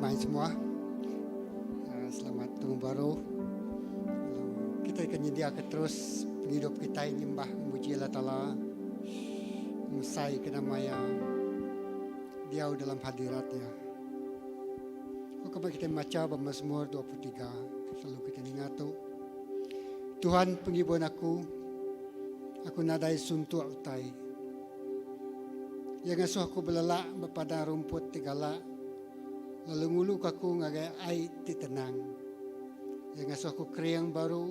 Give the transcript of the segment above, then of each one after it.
lemai semua. Selamat taun baru. Lalu kitai ke nyediaka terus pengidup kitai nyembah memuji Allah Taala. Mesai ke nama iya diau dalam hadirat iya. Ku kami kitai macha ba Mazmur 23 selalu kitai ninga tu. Tuhan pengibun aku, aku nadai suntuk utai. Iya ngasuh aku belelak ba padang rumput ti galak, lalu nguluka aku ngagai ai ti tenang. Iya ngasuh aku kering baru.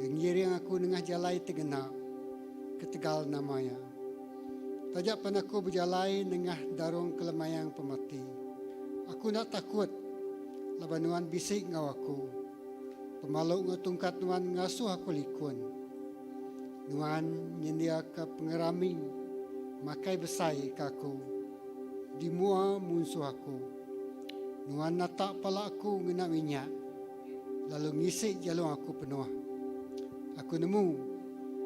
Iya ngiring aku nengah jalai ti ngena ketegal nama Iya. Taja pan aku bejalai nengah darung kelemayang pemati, aku enda takut laban Nuan bisi enggau aku. Pemalu enggau tungkat Nuan ngasuh aku likun. Nuan nyendiaka pengerami makai besai ke aku di mua munsuh aku. Nuan natak pala aku ngena minyak lalu ngisi jalung aku penuh. Aku nemu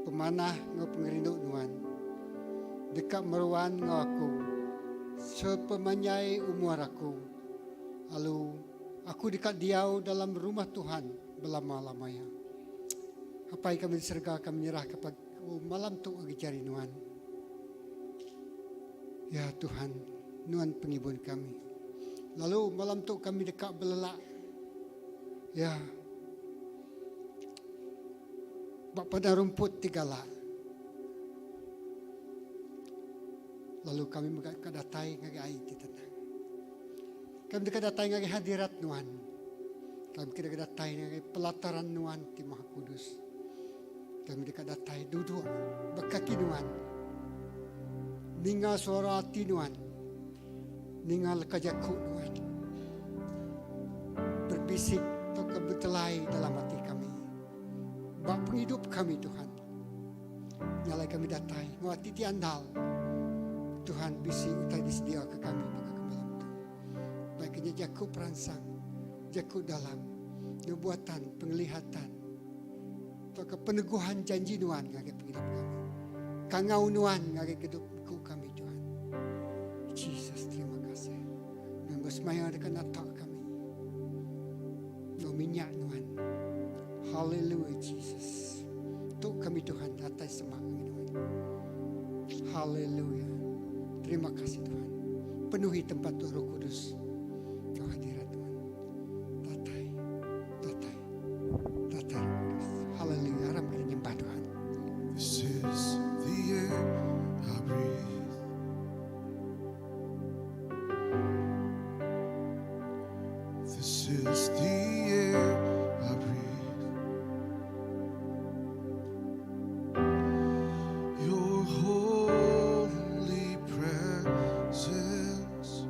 pemanah enggau pengerindu Nuan deka meruan enggau aku sepemanjai umur aku, lalu aku deka diau dalam rumah Tuhan belama-lama iya. Apai kami di serega kami nyerahka pagi malam tu agi jari Nuan. Ya Tuhan, Nuan pengibun kami. Lalu malam tu kami deka belelak. Ya. Ba padang rumput ti galak. Lalu kami mega deka datai ngagai ai ti tenang. Kami deka datai ngagai hadirat Nuan. Kami deka datai ngagai pelataran Nuan ti Maha Kudus. Kami deka datai duduk ba kaki Nuan. Ninga suara ati Nuan. Ninga leka jaku Nuan. Berbisik tauka betelai dalam ati kami. Ba pengidup kami Tuhan. Nya alai kami datai enggau ati ti andal Tuhan bisi utai disediaka kami baka ke malam tu. Baik nya jaku peransang, jaku dalam, nubuatan, penglihatan tauka peneguhan janji nuan ngagai pengidup kami. Kangau nuan ngagai kedup ku kami Tuhan. Jesus terima kasih. Nuan besemaya deka natak kami. Enggau minyak nuan. Hallelujah Jesus. Tu kami Tuhan datai semak ngagai nuan. Hallelujah. Terima kasih Tuhan. Penuhi tempat tu Roh Kudus. Kau hadirat Tuhan. Datai. Datai. Datai Roh Kudus. Hallelujah. Aram kita nyembah Tuhan. This is the air I breathe. This is the air I breathe. Your holy presence.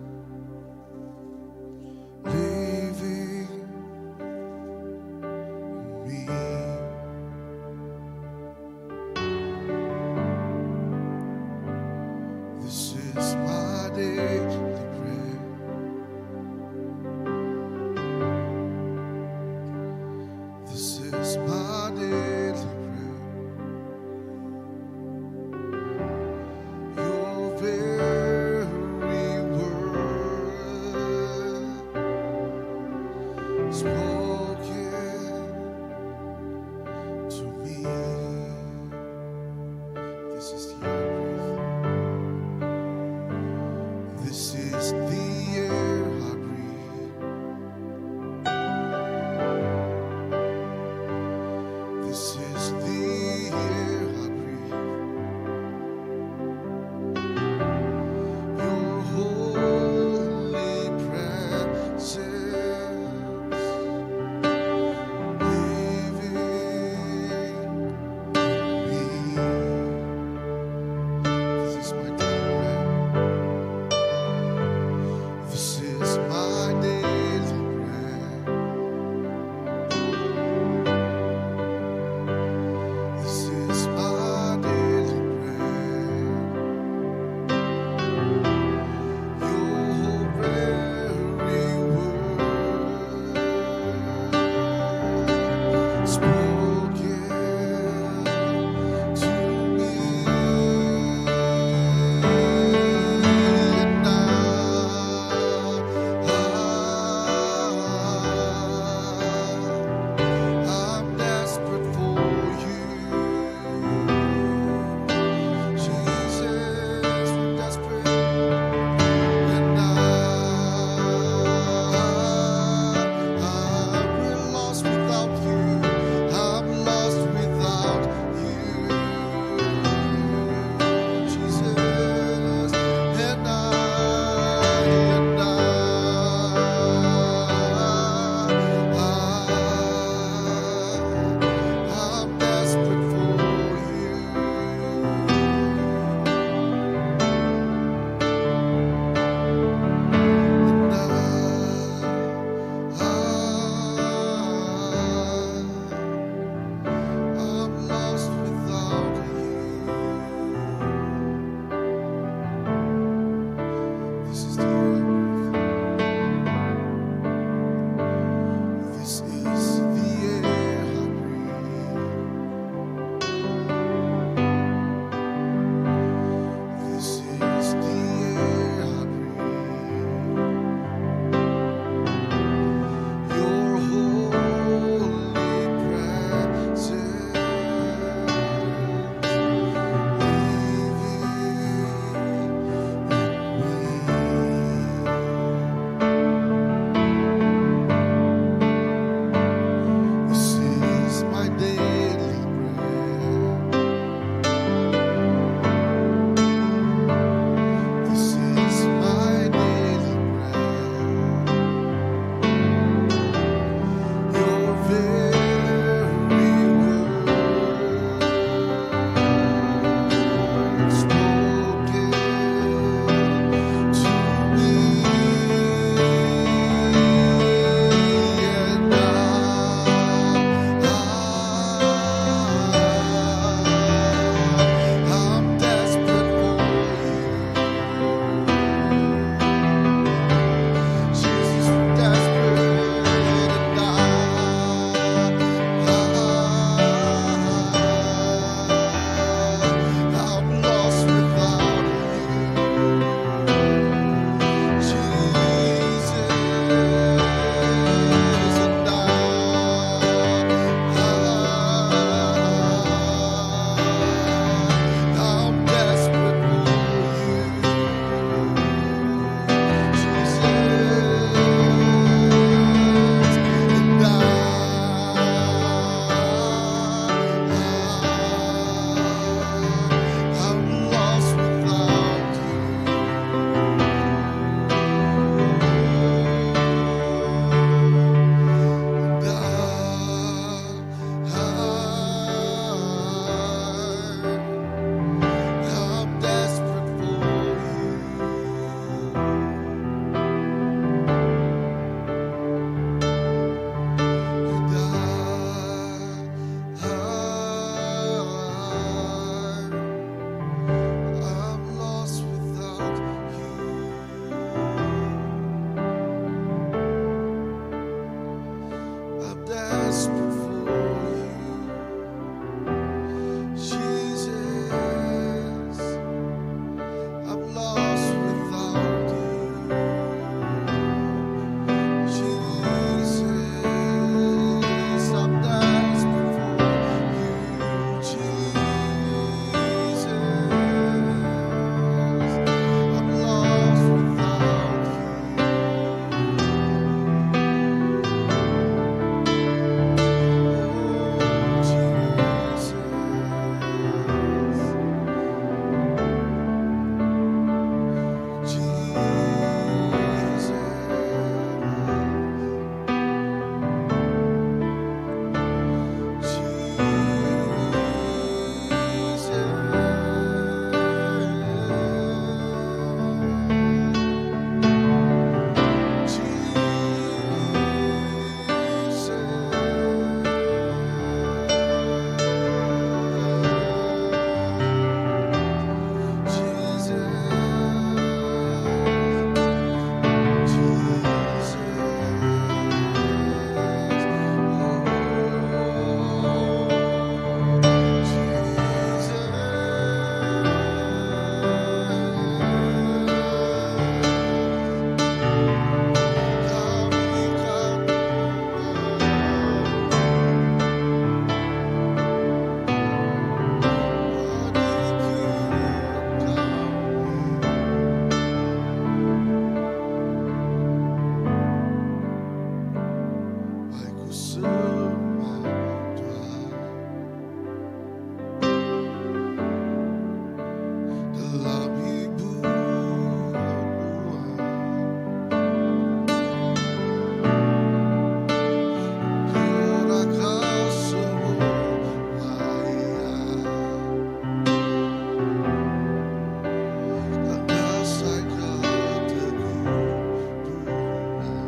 Ku semak Tuhan Dalam hiburan Nuan Gerakkan semua ia Landasan teguh Tuhan.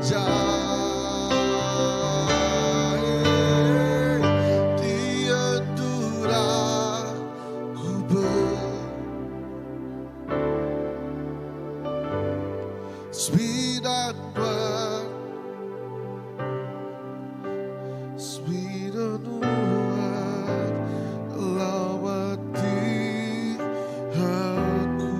Raja. Ti endur aku ber Semina Nuan, Semina Nuan Dalam ati aku.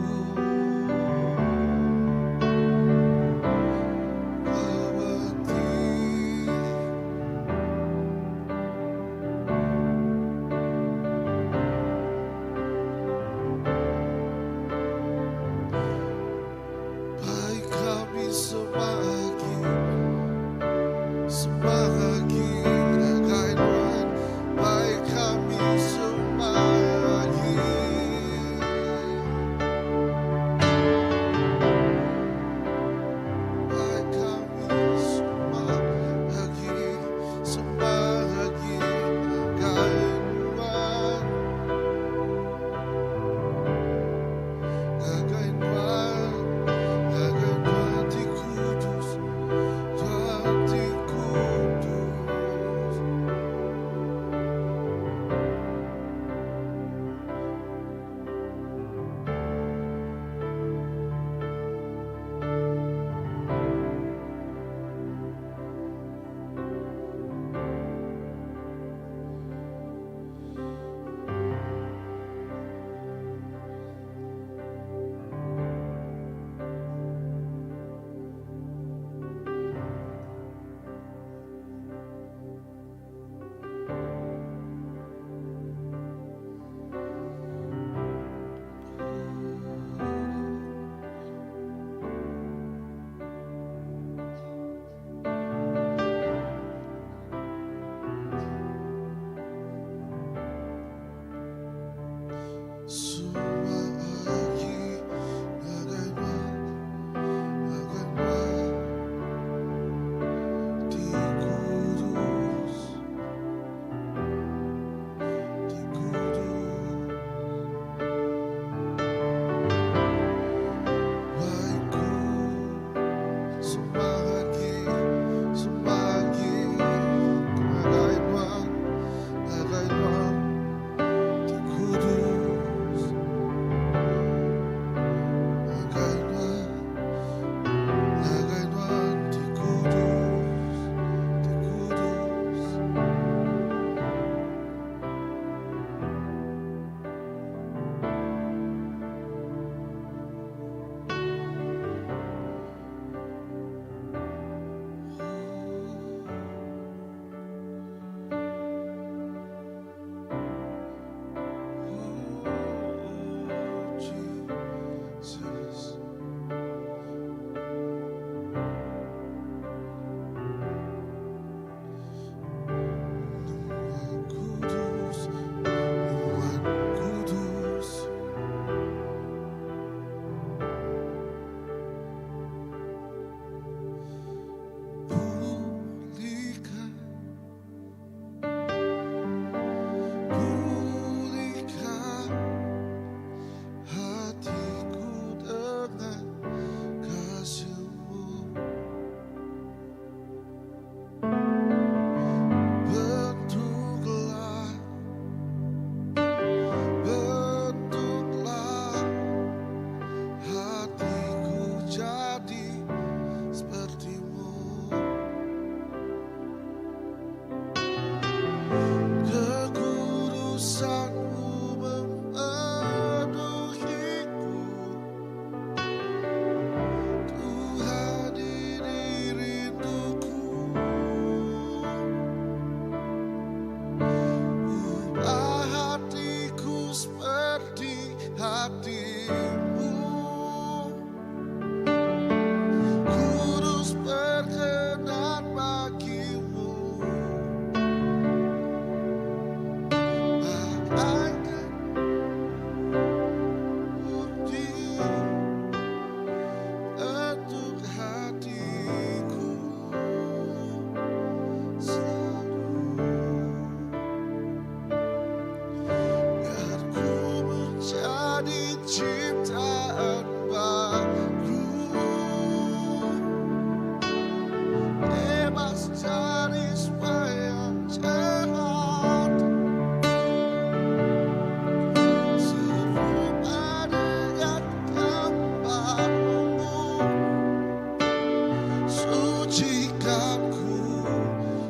Kuduskan ku,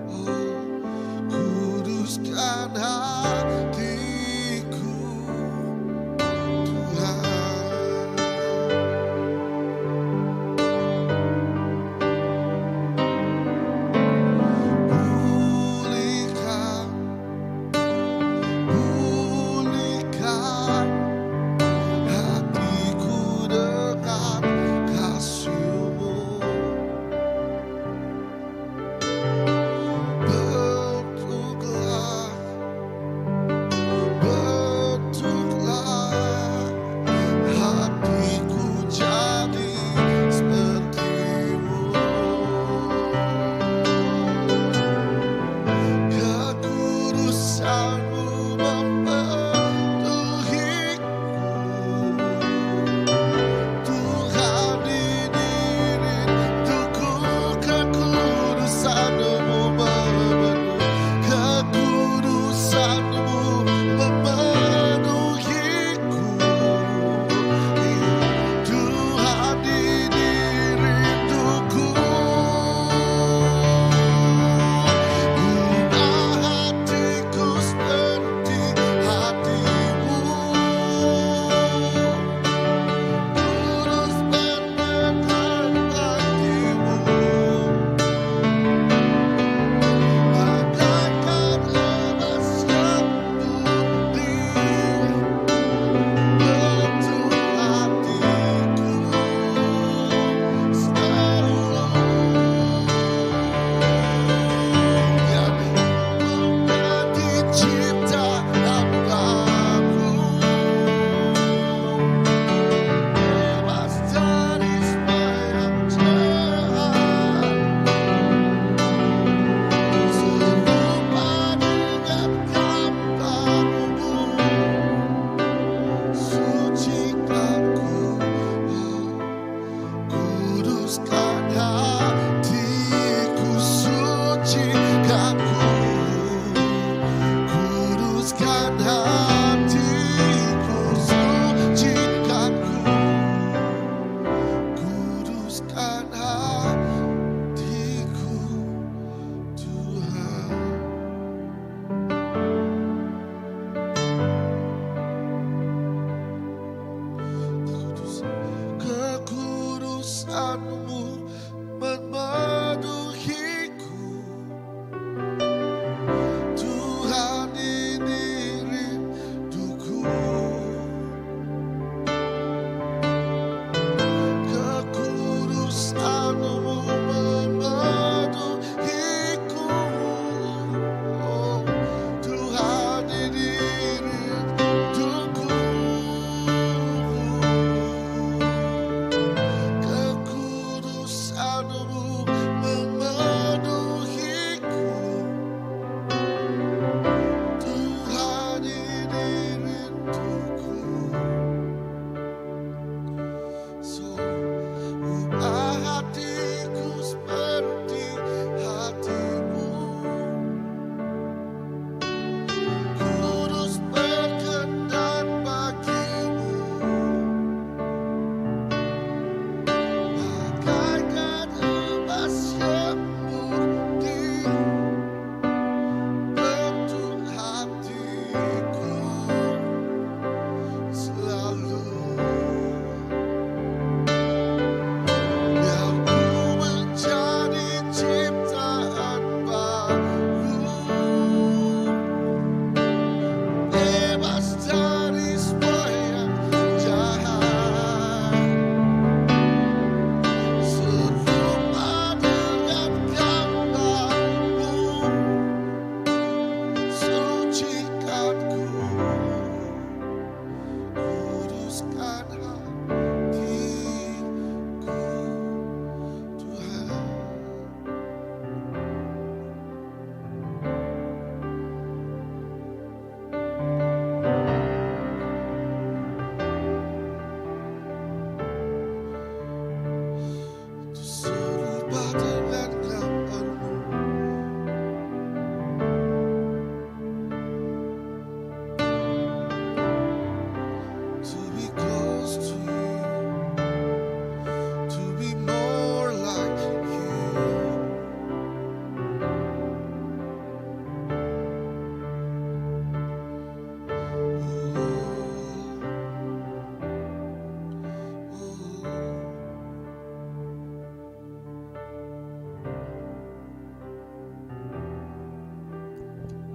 oh, kuduskan hatiku, Tuhan. Pulihkan, pulihkan hatiku dengan kasih-Mu.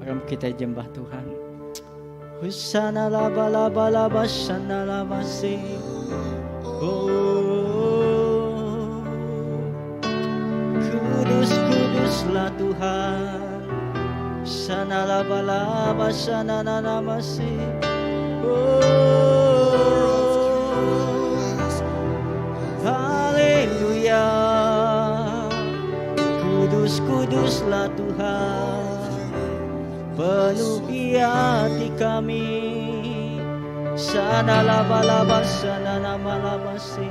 Aram kitai jembah Tuhan. Husana laba laba laba sana laba si. Oh. Kudus kuduslah Tuhan. Sana laba laba sana na nama si. Oh. Haleluya. Kudus kuduslah Tuhan. Penuhi hati kami. Sana laba laba sana nama laba si.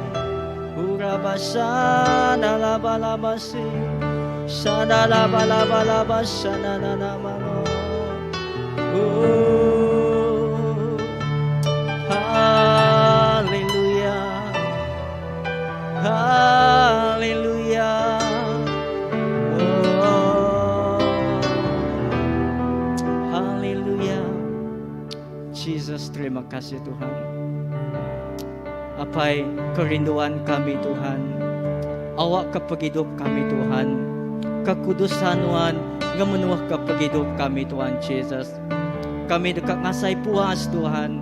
Uraba sana laba laba si. Sana laba laba laba sana na nama lo. Oh. Haleluya. Haleluya. Oh. Haleluya. Jesus, terima kasih Tuhan. Apai kerinduan kami Tuhan. Awak ke pengidup kami Tuhan. Kekudusan Nuan ngemenuh ke pengidup kami Tuhan Jesus. Kami deka ngasai puas Tuhan.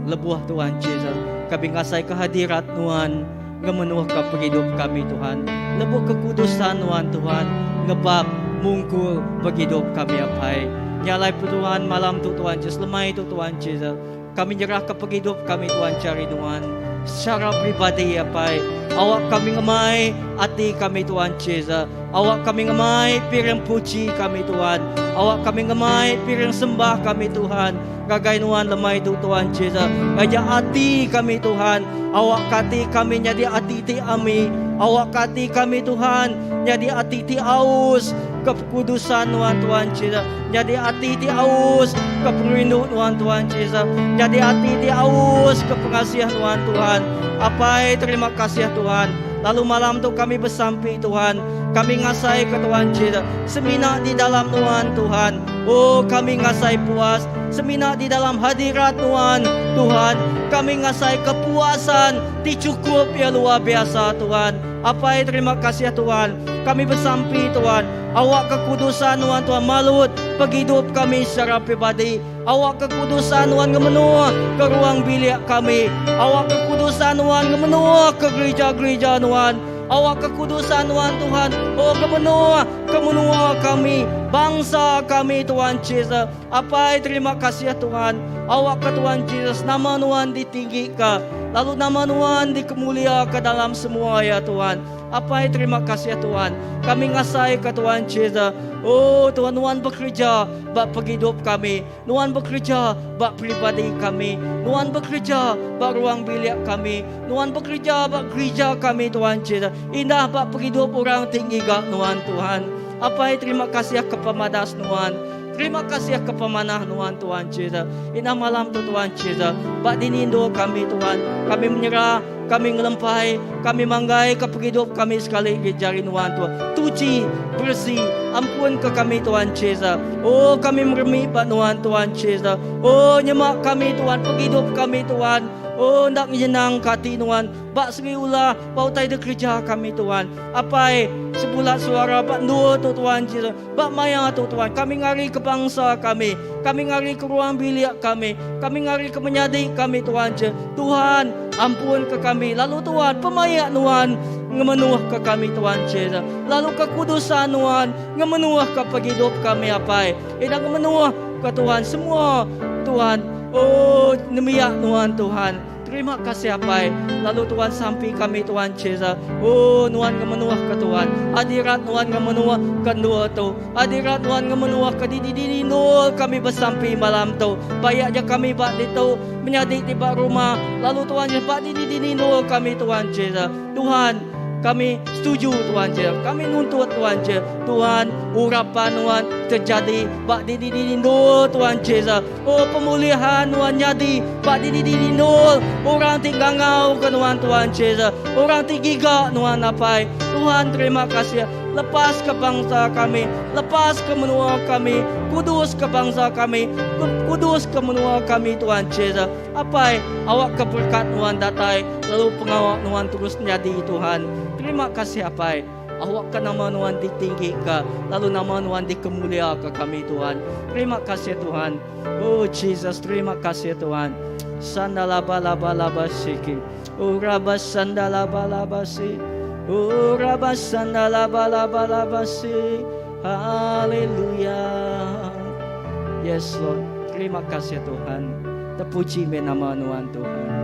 Lebuh Tuhan Jesus. Kami ngasai kehadirat Nuan ngemenuh ke pengidup kami Tuhan. Lebuh kekudusan Nuan Tuhan ngebap mungkur pengidup kami Apai. Nya alai Tuhan malam tu Tuhan Jesus lemai tu Tuhan Jesus. Kami nyerah ke pengidup kami Tuhan cari Nuan secara pribadi Apai. Awak kami ngemai ati kami Tuhan Jesus. Awak kami ngemai piring puji kami Tuhan. Awak kami ngemai piring sembah kami Tuhan. Ngagai Nuan lemai tu Tuhan Jesus. Ngaja ati kami Tuhan. Awak kati kami nyadi ati ti ami. Awak kati kami Tuhan nyadi ati ti aus ke pekudusan Nuan Tuhan Jesus. Nyadi ati ti aus ke pengerindu Nuan Tuhan Jesus. Nyadi ati ti aus ke pengasih Nuan Tuhan. Apai terima kasih Tuhan. Lalu malam tu kami besampi Tuhan. Kami ngasai ke Tuhan Jesus. Semina di dalam Nuan Tuhan. Oh kami ngasai puas. Semina di dalam hadirat Nuan Tuhan. Kami ngasai kepuasan ti cukup ya luar biasa Tuhan. Apai terima kasih Tuhan. Kami besampi Tuhan. Awak kekudusan Nuan Tuhan malut pengidup kami secara pribadi. Awak kekudusan Nuan ngemenua ke ruang bilik kami. Awak kekudusan Nuan ngemenua ke gereja-gereja Nuan. Awak kekudusan Nuan Tuhan. Oh kemenua, kemenua kami, bangsa kami Tuhan Jesus. Apai terima kasih Tuhan. Awak ke Tuhan Jesus nama Nuan ditinggi ke. Lalu nama Nuan dikemulia ke dalam semua ya Tuhan. Apai terima kasih Tuhan. Kami ngasai ke Tuhan Jesus. Oh Tuhan Nuan bekerja ba pengidup kami. Nuan bekerja ba peribadi kami. Nuan bekerja ba ruang bilik kami. Nuan bekerja ba gereja kami Tuhan Jesus. Indah ba pengidup orang ti ngiga Nuan Tuhan. Apai terima kasih ke pemadas Nuan. Terima kasih ke pemanah Nuan Tuhan Jesus. Indah malam tu Tuhan Jesus. Ba dini endur kami Tuhan. Kami menyerah, kami ngelempai, kami manggai ke pengidup kami sekali agi jari Nuan Tuhan. Tuchi, beresi, ampun ke kami Tuhan Jesus. Oh kami meremi ba Nuan Tuhan Jesus. Oh nyema kami Tuhan, pengidup kami Tuhan. Oh enda ngenyenang ke ati Nuan. Ba segi ulah, ba utai dikereja kami Tuhan. Apai, sebulat suara ba endur tu Tuhan Jesus. Ba maya tu Tuhan, kami ngari ke bangsa kami, kami ngari ke ruang bilik kami, kami ngari ke menyadi kami Tuhan je. Tuhan, ampun ke kami. Lalu Tuhan, pemaik Nuan ngemenuh ke kami Tuhan je. Lalu kekudusan Nuan ngemenuh ke pengidup kami Apai. Ida ngemenuh ke Tuhan semua Tuhan. Oh, nembiak Nuan Tuhan. Terima kasih Apai. Lalu Tuhan sampi kami Tuhan Jesus. Oh Nuan ngemenuh ke Tuhan. Hadirat Nuan ngemenuh ke endur tu. Hadirat Nuan ngemenuh ke dini-dini endur kami besampi malam tu. Bayak ja kami ba ditu menyadi ti ba rumah. Lalu Tuhan Jesus ba dini-dini endur kami Tuhan Jesus. Tuhan kami setuju Tuhan Jesus. Kami nuntut Tuhan Jesus. Tuhan urapan Nuan terjadi ba dini-dini endur Tuhan Jesus. Oh pemulihan Nuan nyadi ba dini-dini endur orang ti ngangau ke Nuan Tuhan Jesus. Orang ti giga Nuan Apai. Tuhan terima kasih. Lepas ke bangsa kami, lepas ke menua kami, kudus ke bangsa kami, kudus ke menua kami Tuhan Jesus. Apai, awak ke berkat Nuan datai lalu pengawa Nuan terus nyadi Tuhan. Terima kasih Apai. Awakka nama Nuan ditinggika lalu nama Nuan dikemuliaka kami Tuhan. Terima kasih Tuhan. Oh Jesus, terima kasih Tuhan. Sandalaba laba laba siki. Oh raba sandalaba laba si. Oh raba sandalaba laba laba si. Haleluya. Yes Lord. Terima kasih Tuhan. Terpuji meh nama Nuan Tuhan.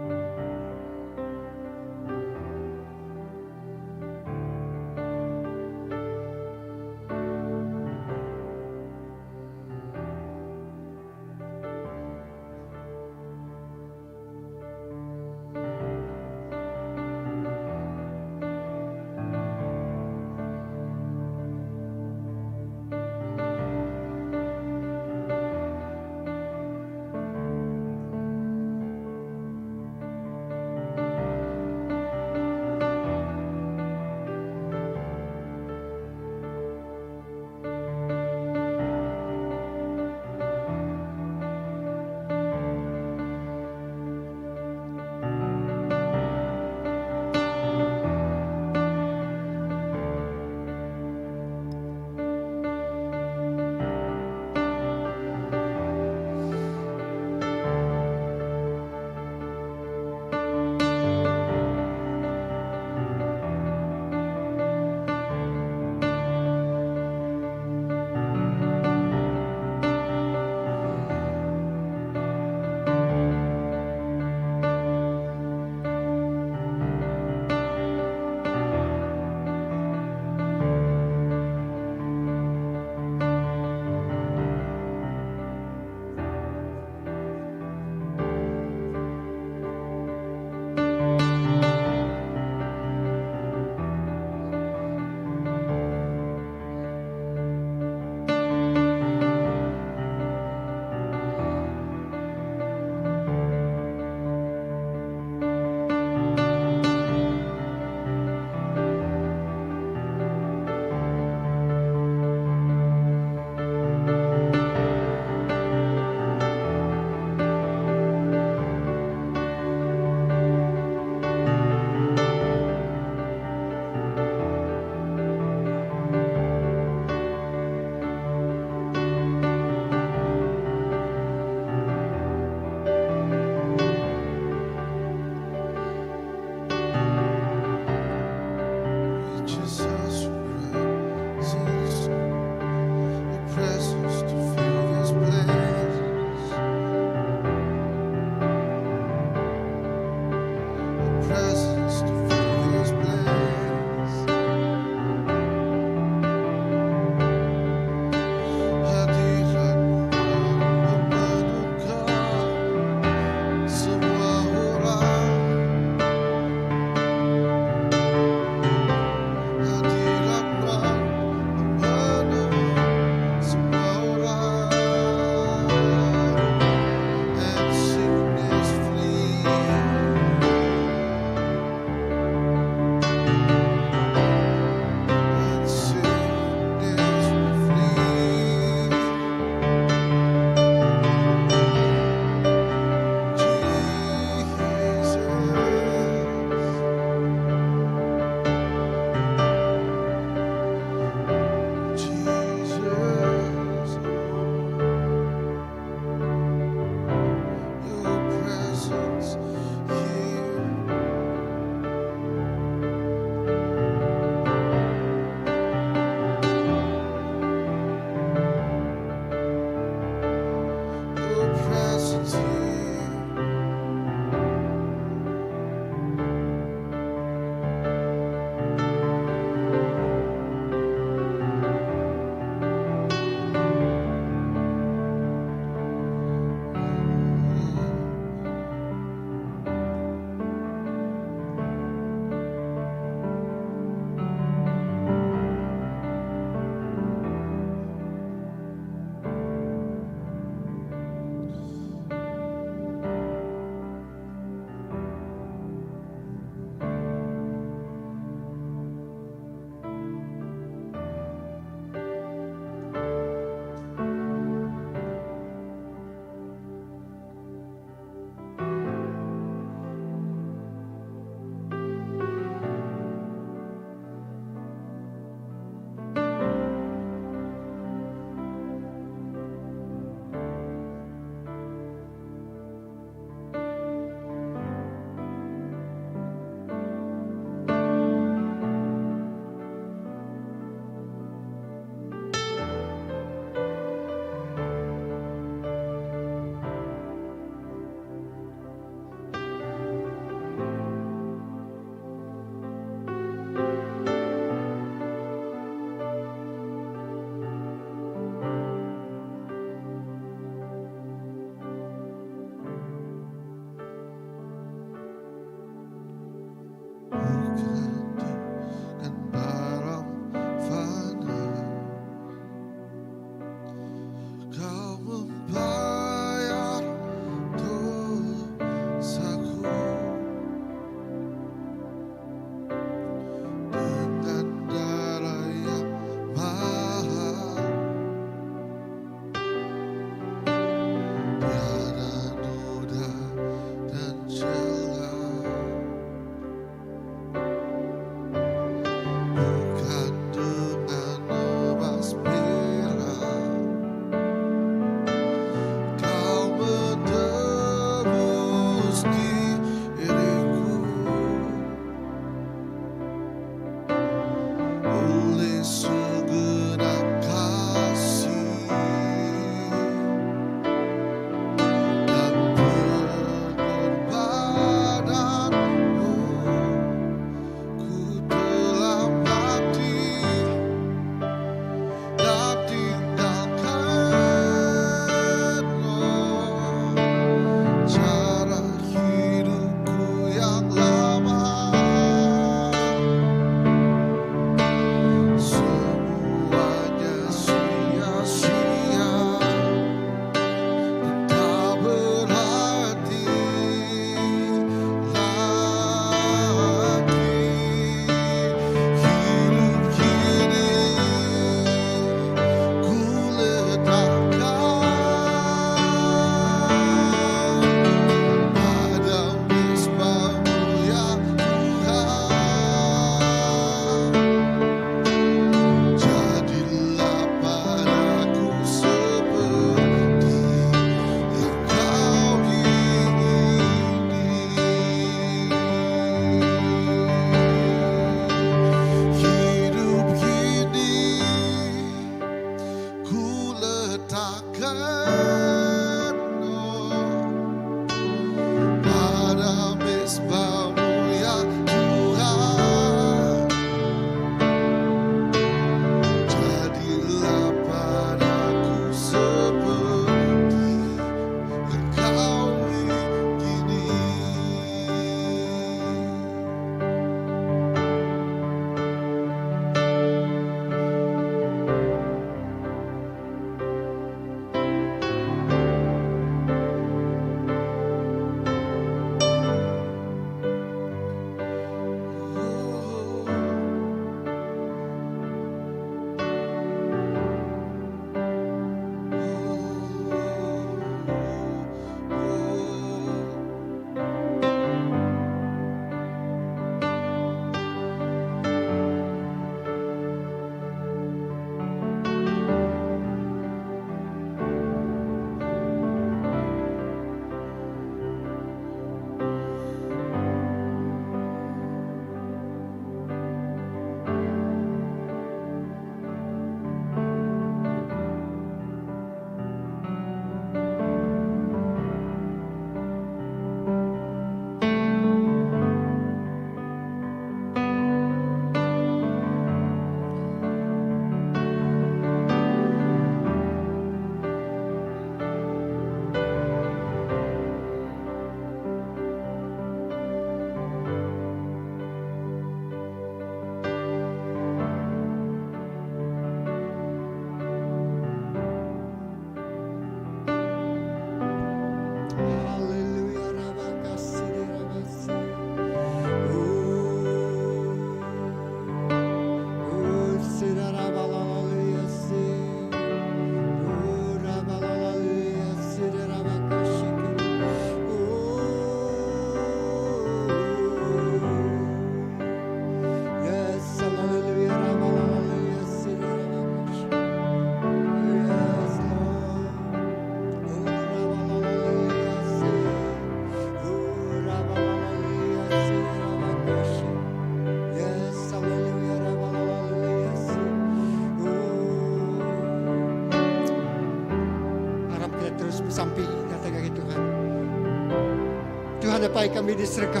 Tuhan Apai kami di serega,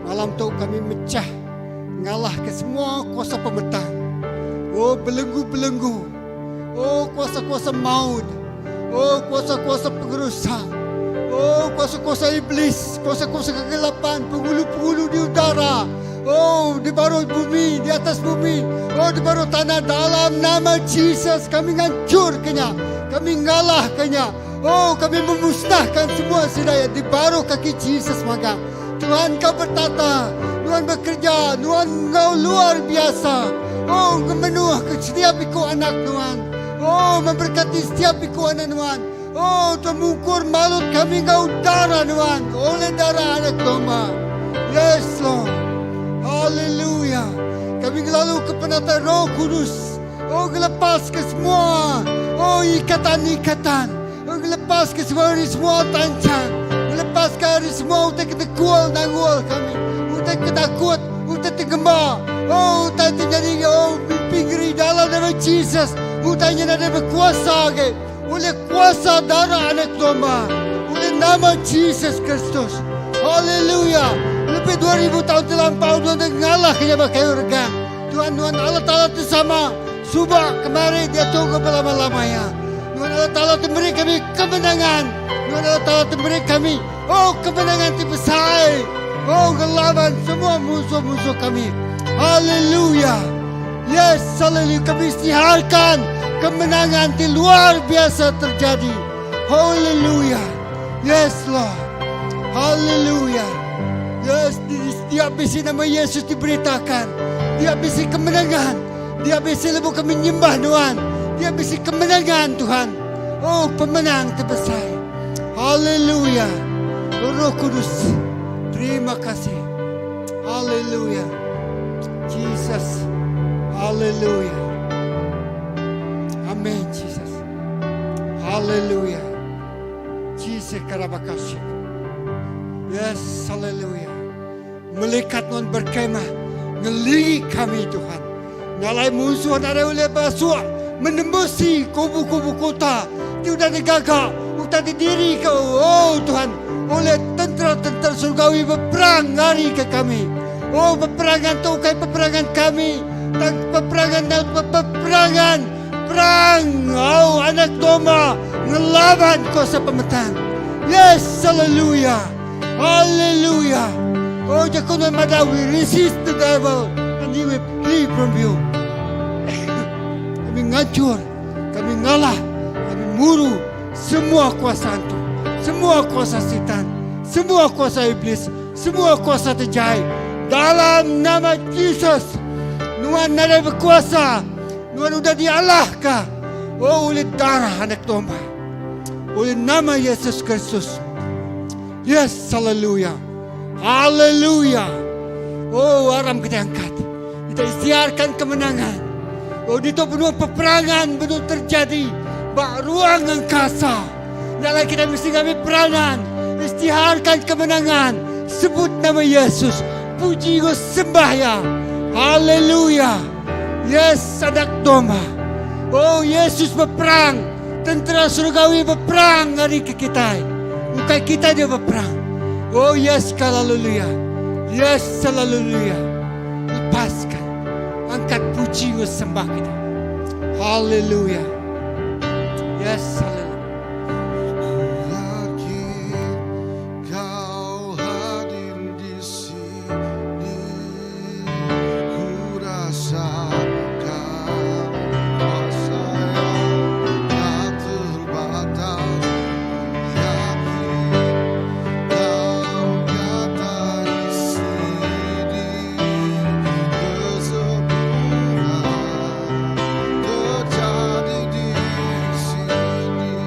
malam tu kami mechah ngalahka semua kuasa pemetang. Oh belenggu-belenggu, oh kuasa-kuasa maut, oh kuasa-kuasa pengerusak, oh kuasa-kuasa iblis, kuasa-kuasa kegelapan, penghulu-penghulu di udara, oh di baruh bumi, di atas bumi, oh di baruh tanah dalam nama Jesus kami ngancurka nya, kami ngalahka nya. Oh, kami memusnahkan semua sida iya di baruh kaki Jesus magang. Tuhan kau bertata, Nuan bekerja, Nuan enggau luar biasa. Oh, ngemenuh ke setiap iku anak Nuan. Oh, memberkati setiap iku anak Nuan. Oh, Tuhan mungkur malut kami enggau darah Nuan, oleh darah anak domba. Yes, Lord. Hallelujah. Kami ngelalu ke penatai Roh Kudus. Oh ngelepaska semua Oh ikatan-ikatan Oh ngelepaska semua ari semua tanchang Ngelepaska ari semua utai ke tekul nanggul kami Utai ke takut Utai ti gemba Oh utai ti nyadi Oh mimpi ngeri dalam nama Jesus Utai nya nadai bekuasa agi Ulih kuasa darah Anak Domba Ulih nama Jesus Kristus Haleluya Lebih 2000 taun ti lampau Nuan udah ngalahka nya ba kayu regang Tuhan nuan Allah Taala ti sama suba, kemari, diatu enggau belama-lama iya. Nuan Allah Taala ti meri kami kemenangan. Nuan Allah Taala ti meri kami oh kemenangan ti besai. Oh ngelaban semua musuh-musuh kami. Haleluya. Yes, haleluya. Kami istiharkan kemenangan ti luar biasa terjadi. Haleluya. Yes, Lord. Haleluya. Yes, di setiap bisi nama Yesus diberitakan. Dia bisi kemenangan. Dia bisi lebuh kami nyembah Nuan. Dia bisi kemenangan Tuhan. Oh, pemenang terbesar. Haleluya. Roh Kudus, terima kasih. Haleluya. Jesus. Haleluya. Amin, Jesus. Haleluya. Jesus karabakasih. Yes, haleluya. Melikat nuan berkemah ngelingi kami Tuhan. Ngalai munsuh nadai ulih masuk menembusi kubu-kubu kota ti udah digaga, udah didirika, oh Tuhan, oleh tentera-tentera surgawi beperang ngarika kami. Oh, peperangan tu ukai peperangan kami, tang peperangan peperangan Perang au anak domba ngelaban kuasa pemetang. Yes, hallelujah. Hallelujah. Oh, jaku nuan madah we resist the devil and he will flee from you. Kami ngancur, kami ngalah, kami muru semua kuasa antu, semua kuasa setan, semua kuasa iblis, semua kuasa ti jai. Dalam nama Jesus, nuan nadai bekuasa. Nuan udah dialahka oh oleh darah anak domba. Oleh nama Yesus Kristus. Yes, haleluya. Haleluya. Oh, aram kita angkat. Kita istiharkan kemenangan. Oh, ditu benua peperangan benung terjadi ba ruang angkasa. Nya kita mesti ngambi peranan. Istiharkan kemenangan. Sebut nama Yesus. Puji enggau sembah iya. Haleluya. Yes, anak domba. Oh, Yesus beperang. Tentera surgawi beperang ari ke kitai. Ukai kitai dia beperang. Oh, yes, haleluya. Yes, haleluya. Lepaskan. Angkat puji enggau sembah kita. Haleluya. Yes, haleluya. Ku yakin kau hadir di sini. Ku rasakan kuasa yang tak terbatas. Ku yakin kau nyata di sini. Kesembuhan terjadi di sini.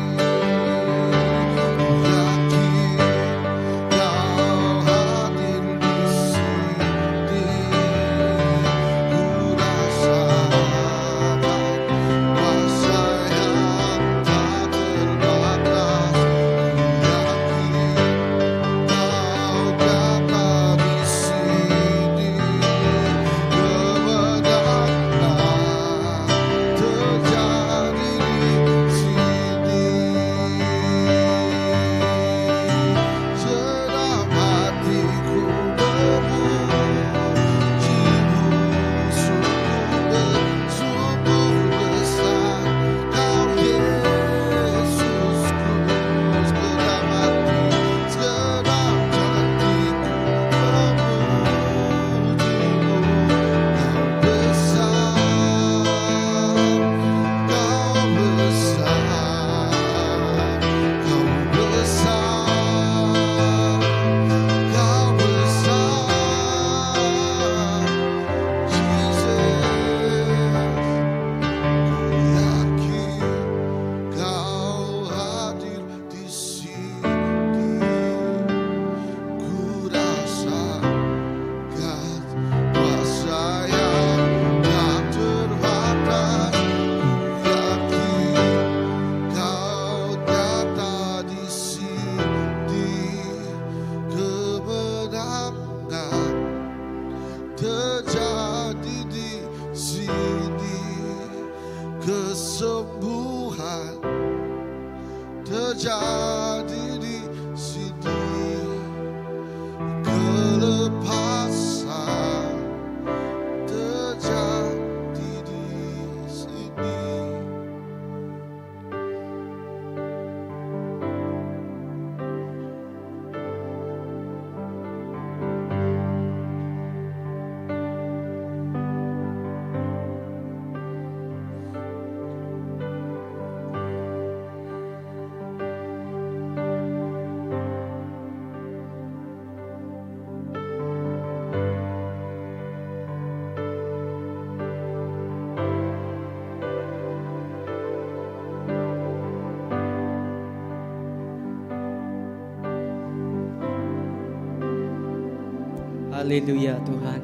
Haleluya Tuhan.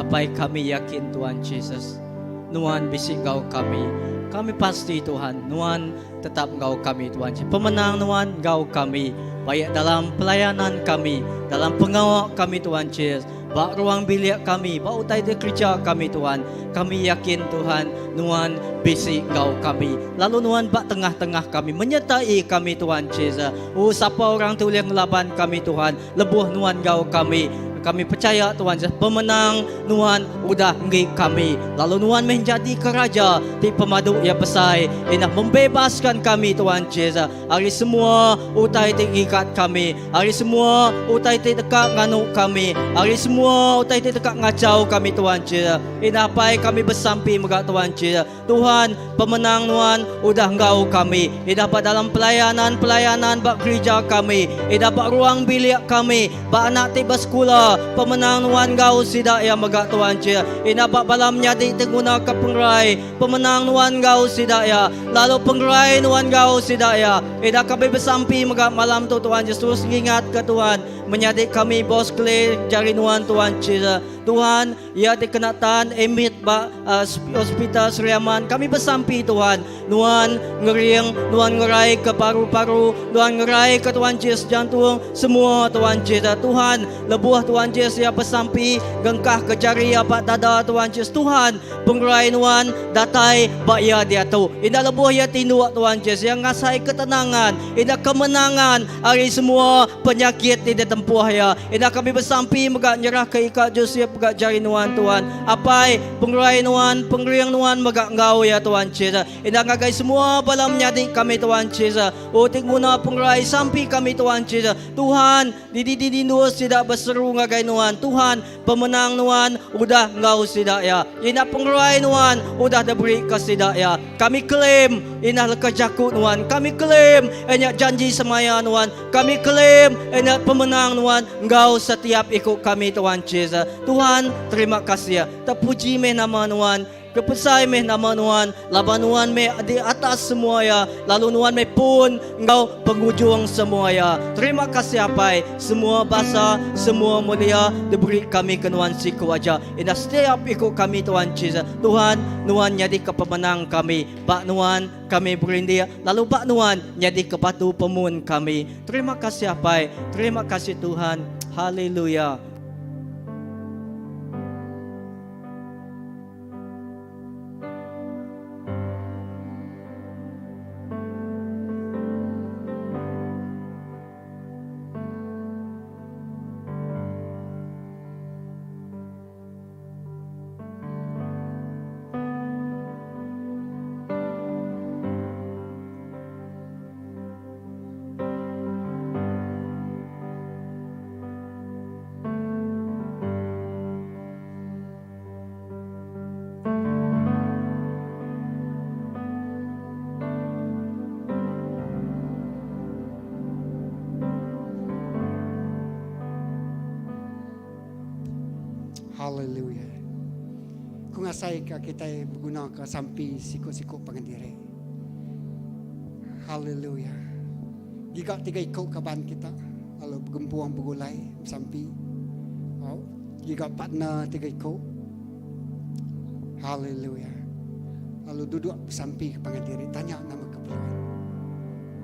Apai kami yakin Tuhan Jesus. Nuan bisi enggau kami. Kami pasti Tuhan, Nuan tetap enggau kami Tuhan. Pemenang Nuan enggau kami. Baik dalam pelayanan kami, dalam pengawa kami Tuhan Jesus. Ba ruang bilik kami, ba utai ti kereja kami Tuhan. Kami yakin Tuhan, Nuan bisi enggau kami. Lalu Nuan ba tengah-tengah kami, menyertai kami Tuhan Jesus. Oh sapa orang ti ulih ngelaban kami Tuhan, lebuh Nuan enggau kami. Kami pechaya Tuhan Jesus, pemenang Nuan udah enggi kami. Lalu Nuan meh nyadika Raja ti pemadu iya besai, indah membebaskan kami Tuhan Jesus ari semua utai ti ngikat kami. Ari semua utai ti deka nganu kami, ari semua utai ti deka ngachau kami Tuhan Jesus. Indah apai kami besampi mega Tuhan Jesus. Tuhan, pemenang nuan udah enggau kami. Indah ba dalam pelayanan-pelayanan ba gerija kami, indah ba ruang bilik kami, ba anak ti besekula, pemenang nuan enggau sida iya mega Tuhan Jesus. Indah ba bala menyadi ti ngunaka pengerai, Pemenang nuan enggau sida iya, lalu pengerai nuan enggau sida iya. Ida kami besampi mega malam tu Tuhan Jesus ngingatka Tuhan menyadi kami bos Clay jari nuan Tuhan Jesus. Tuhan, iya dikena tan admit ba hospital Sri Aman. Kami besampi Tuhan, nuan ngering, nuan ngerai ke paru-paru, nuan ngerai ke Tuhan Jesus jantung semua Tuhan Jesus. Tuhan, lebuh Tuhan Jesus iya besampi gengkah ke jari iya ba dada Tuhan Jesus. Tuhan, Pengerai nuan datai ba iya diatu. Indah lebuh iya tinduk Tuan Jesus, iya ngasai ketenangan, indah kemenangan ari semua penyakit ti ditempuh iya. Indah kami besampi mega nyerahka ika Joseph mega jari nuan Tuan. Apai, pengerai nuan, pengering nuan mega enggau iya Tuan Jesus. Indah ngagai semua bala menyadi kami Tuan Jesus. Oh ti nguna pengerai sampi kami Tuan Jesus. Tuhan, didi didi endur sida beseru ngagai nuan Tuhan. Pemenang nuan udah enggau sida iya. Indah pengerai nuan udah diberi ke sida iya. Kami claim indah leka jaku nuan. Kami claim inya janji semaya nuan. Kami claim inya pemenang nuan enggau setiap iku kami Tuhan Jesus. Tuhan terima kasih. Terpuji meh nama nuan. Kepesai meh nama Nuan, laban Nuan meh di atas semua iya, lalu Nuan meh pun enggau pengujung semua iya. Terima kasih Apai, semua basa, semua mulia diberi kami ke Nuan siku aja. Indah setiap iku kami Tuan Jesus. Tuhan, Nuan nyadika pemenang kami. Ba Nuan kami berindik, lalu ba Nuan nyadika batu pemun kami. Terima kasih Apai, terima kasih Tuhan. Haleluya. Hallelujah. Ku ngasai ka kitai beguna ka sampi siku-siku pangan diri. Hallelujah. Giga tiga iku kaban kita lalu begempung begulai besampi. Oh, Giga partner tiga iku. Haleluya. Lalu duduk besampi ke pangan diri, tanya nama keperluan.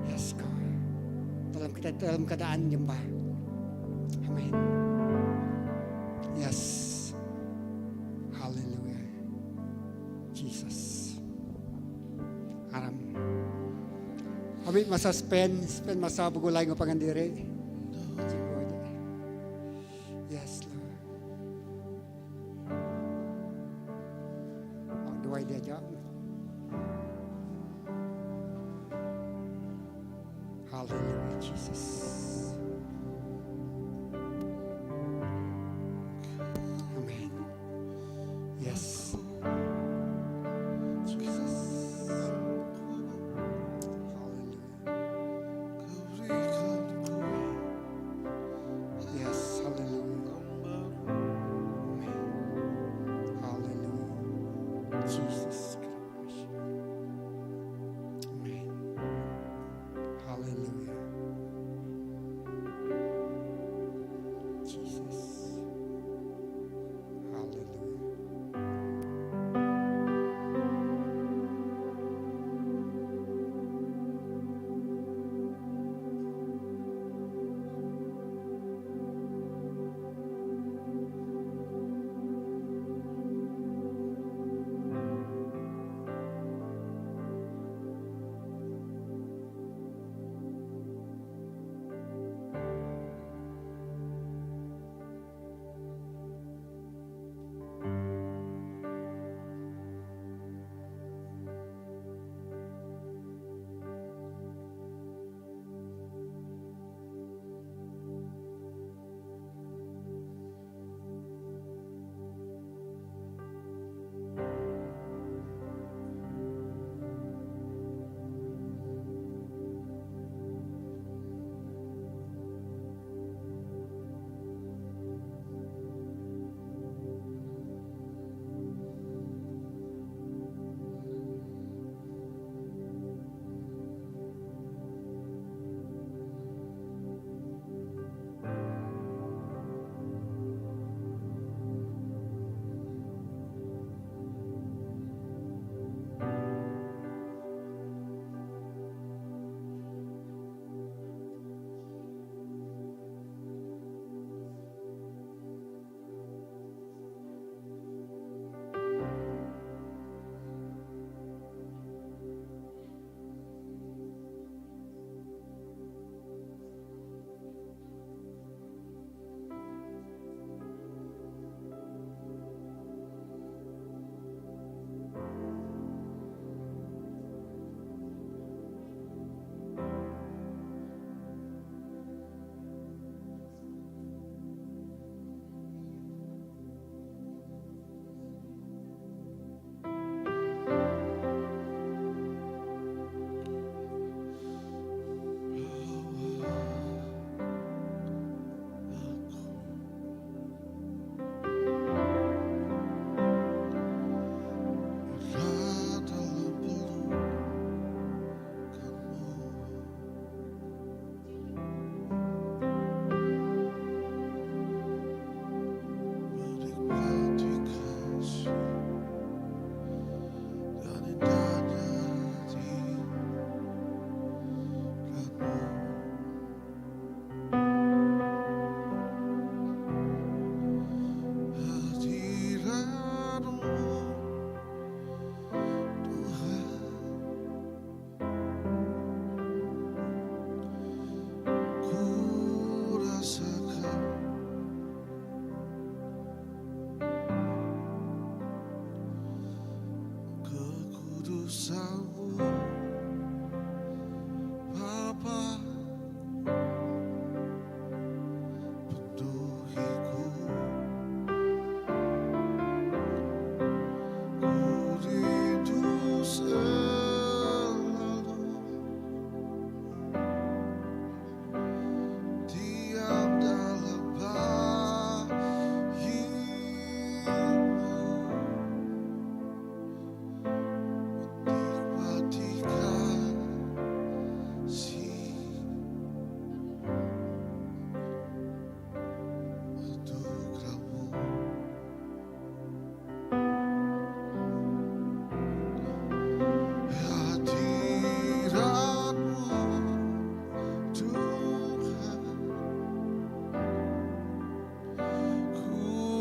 Yes, God. Dalam kita dalam keadaan nyembah. Amin. Yes. Haleluya. Jesus. Aram. Ambil masa spend, spend masa begulai dengan pangan diri. Cikgu aja. Yes, Lord. Oh, dua dia aja. Hallelujah, Jesus. Amen. Yes. Jesus. Hallelujah. Yes, hallelujah. Amen. Hallelujah. Jesus Christ. Amen. Hallelujah. Jesus.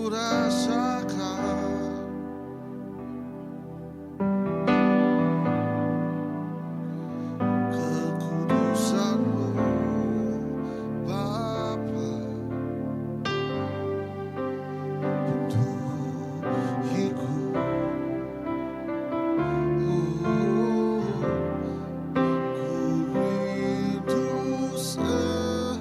Ku rasakan Kekudusan-Mu Bapa Penuhiku. Oh, ku rindu selalu.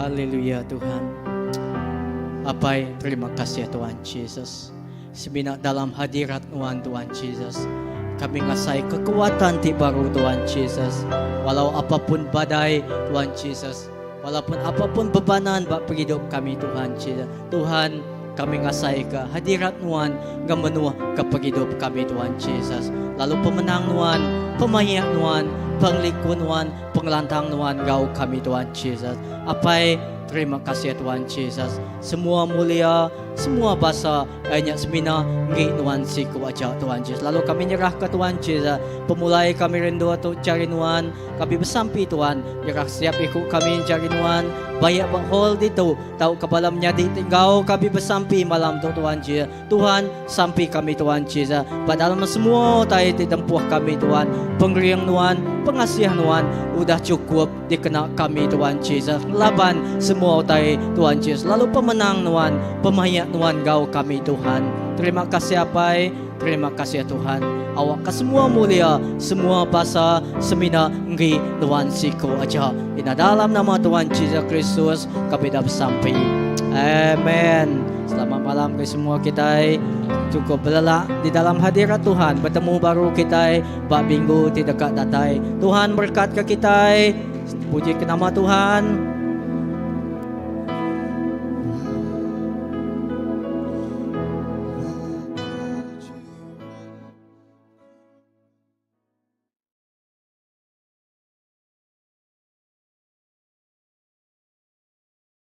Haleluya Tuhan. Apai terima kasih Tuhan Jesus. Semina dalam hadirat nuan Tuhan Jesus. Kami ngasai kekuatan ti baru Tuhan Jesus. Walau apapun badai Tuhan Jesus. Walaupun apapun bebanan ba pengidup kami Tuhan Jesus. Tuhan kami ngasai ke hadirat nuan ngemenuh ke pengidup kami Tuhan Jesus. Lalu pemenang nuan, pemaik nuan, penglikun nuan, Pengelantang nuan enggau kami Tuhan Jesus. Apai, terima kasih Tuhan Jesus. Semua mulia, semua basa iya nya semina enggi nuan siku aja Tuhan Jesus. Lalu kami nyerahka Tuhan Jesus pemulai kami rindu tu jari nuan. Kami besampi Tuhan, nyerah siap iku kami jari nuan. Bayak ba hall ditu tauka bala menyadi ti enggau kami besampi malam tu Tuhan Jesus. Tuhan, sampi kami Tuhan Jesus, ba dalam semua utai ti tempuh kami Tuhan, pengering Nuan, pengasih Nuan udah chukup dikena kami Tuhan Jesus ngelaban semua utai Tuhan Jesus lalu pemenang Nuan, pemaik Nuan enggau kami Tuhan. Terima kasih Apai, terima kasih Tuhan. Awakka semua mulia, semua basa semina enggi Nuan siku aja. Ina dalam nama Tuhan Jesus Kristus kami dah besampi. Amen. Selamat malam ke semua kitai. Cukup belelak di dalam hadirat Tuhan. Betemu baru kitai ba minggu ti deka datai. Tuhan berkat ke kitai. Puji ke nama Tuhan.